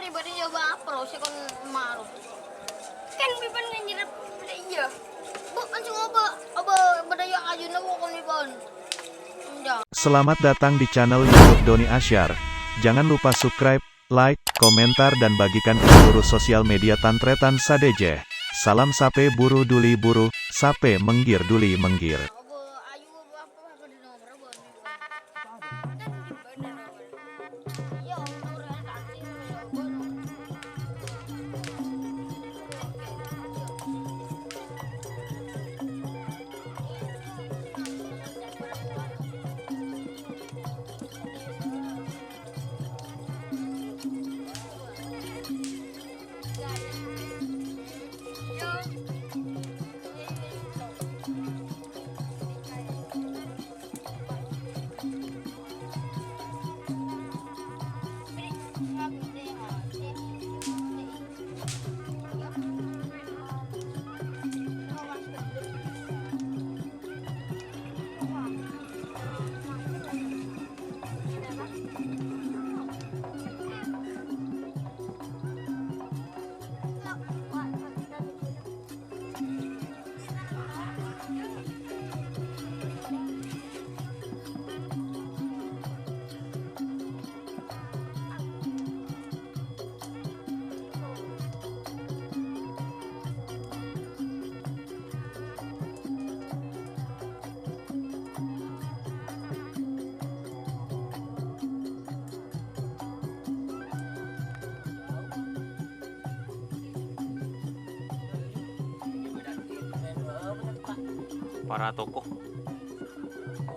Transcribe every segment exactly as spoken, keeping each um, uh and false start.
Bâdâ nyoba apa lo, sè kon maro? Kan bi' bân nganjhâr bâdâ iyâ. Bu, kan sè ngoba, apa bâdâ iyâ ajuna bu kon bi' bân. Enjâ'. Selamat datang di channel YouTube Doni Asyar. Jangan lupa subscribe, like, komentar, dan bagikan ke seluruh sosial media tan-tarètan sadhâjâ. Salam sapè buru duli buru, sapè mèngghir duli mèngghir. Para tokoh.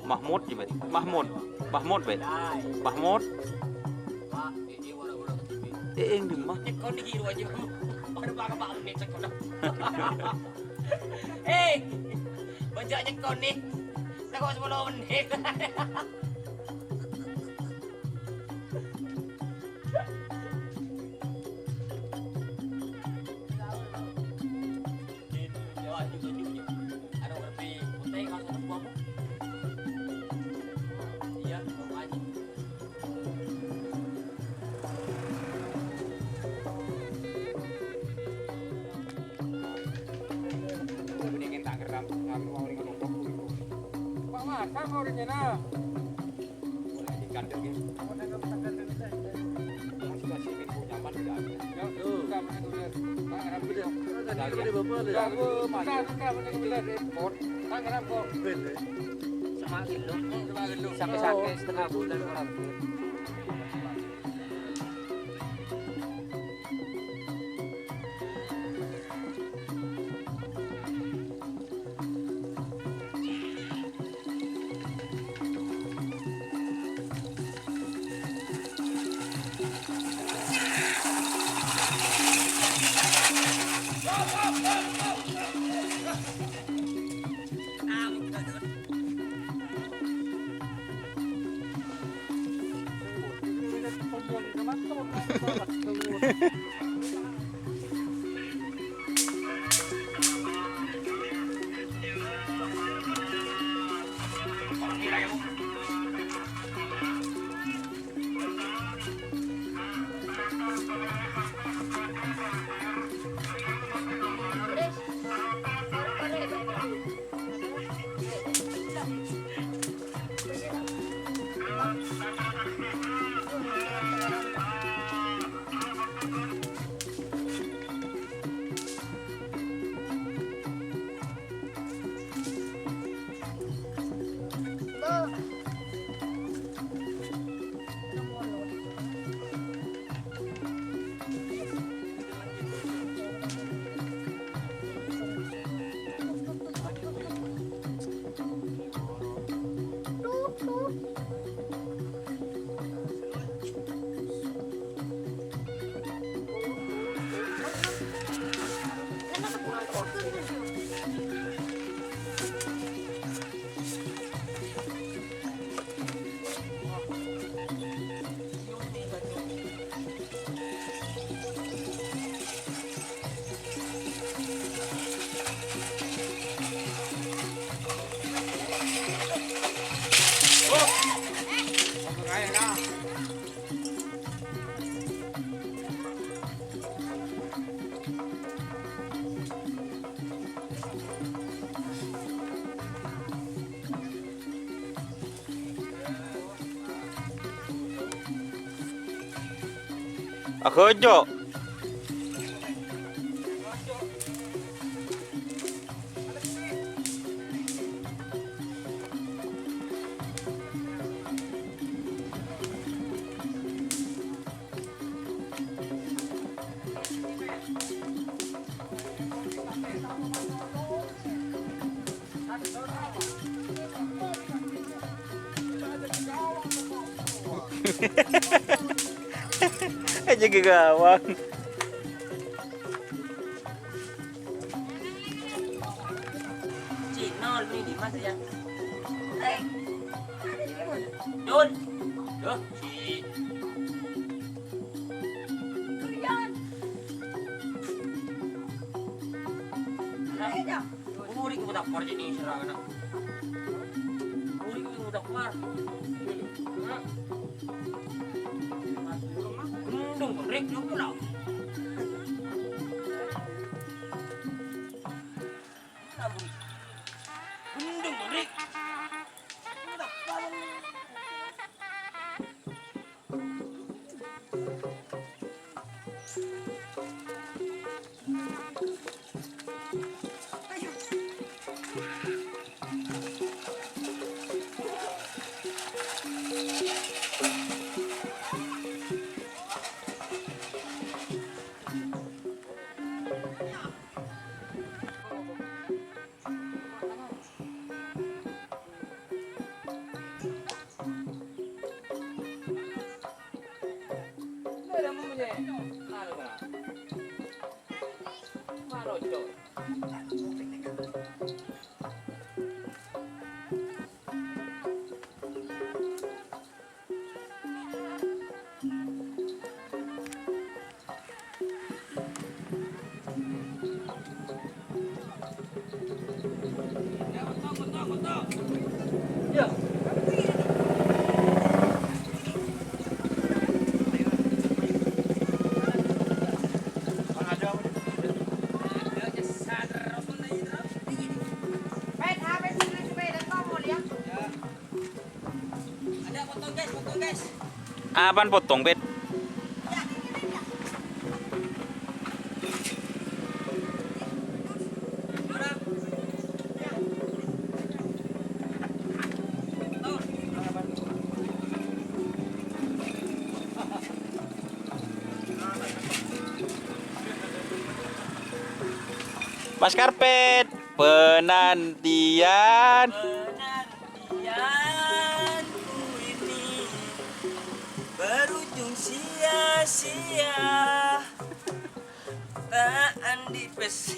Mahmud, ya, Bet? Mahmud. Mahmud, Bet? Mahmud. Eh, eh, dimma? Nyekon iki, Ru, aja. Baru bakal Pak Menit, cek, udah. Eh, bajak nyekon nih. Lah, kok sepuluh menit? Pak Mas, sama orangnya, nah. Sampai sakit setengah bulan kurang. Aghâjâ'. Aja ke gawang. Cik, nol ni, Dimas, ya. Dul. Duh, Cik. Nah, uri ke mutakar jadi serangan. Uri ke mutakar. Gendong, Rik, yang pulau. Gendong, Rik. Apaan potong, Pet? Mas Karpet, penantian. Penantianku ini berujung sia-sia. Tak andi' pes.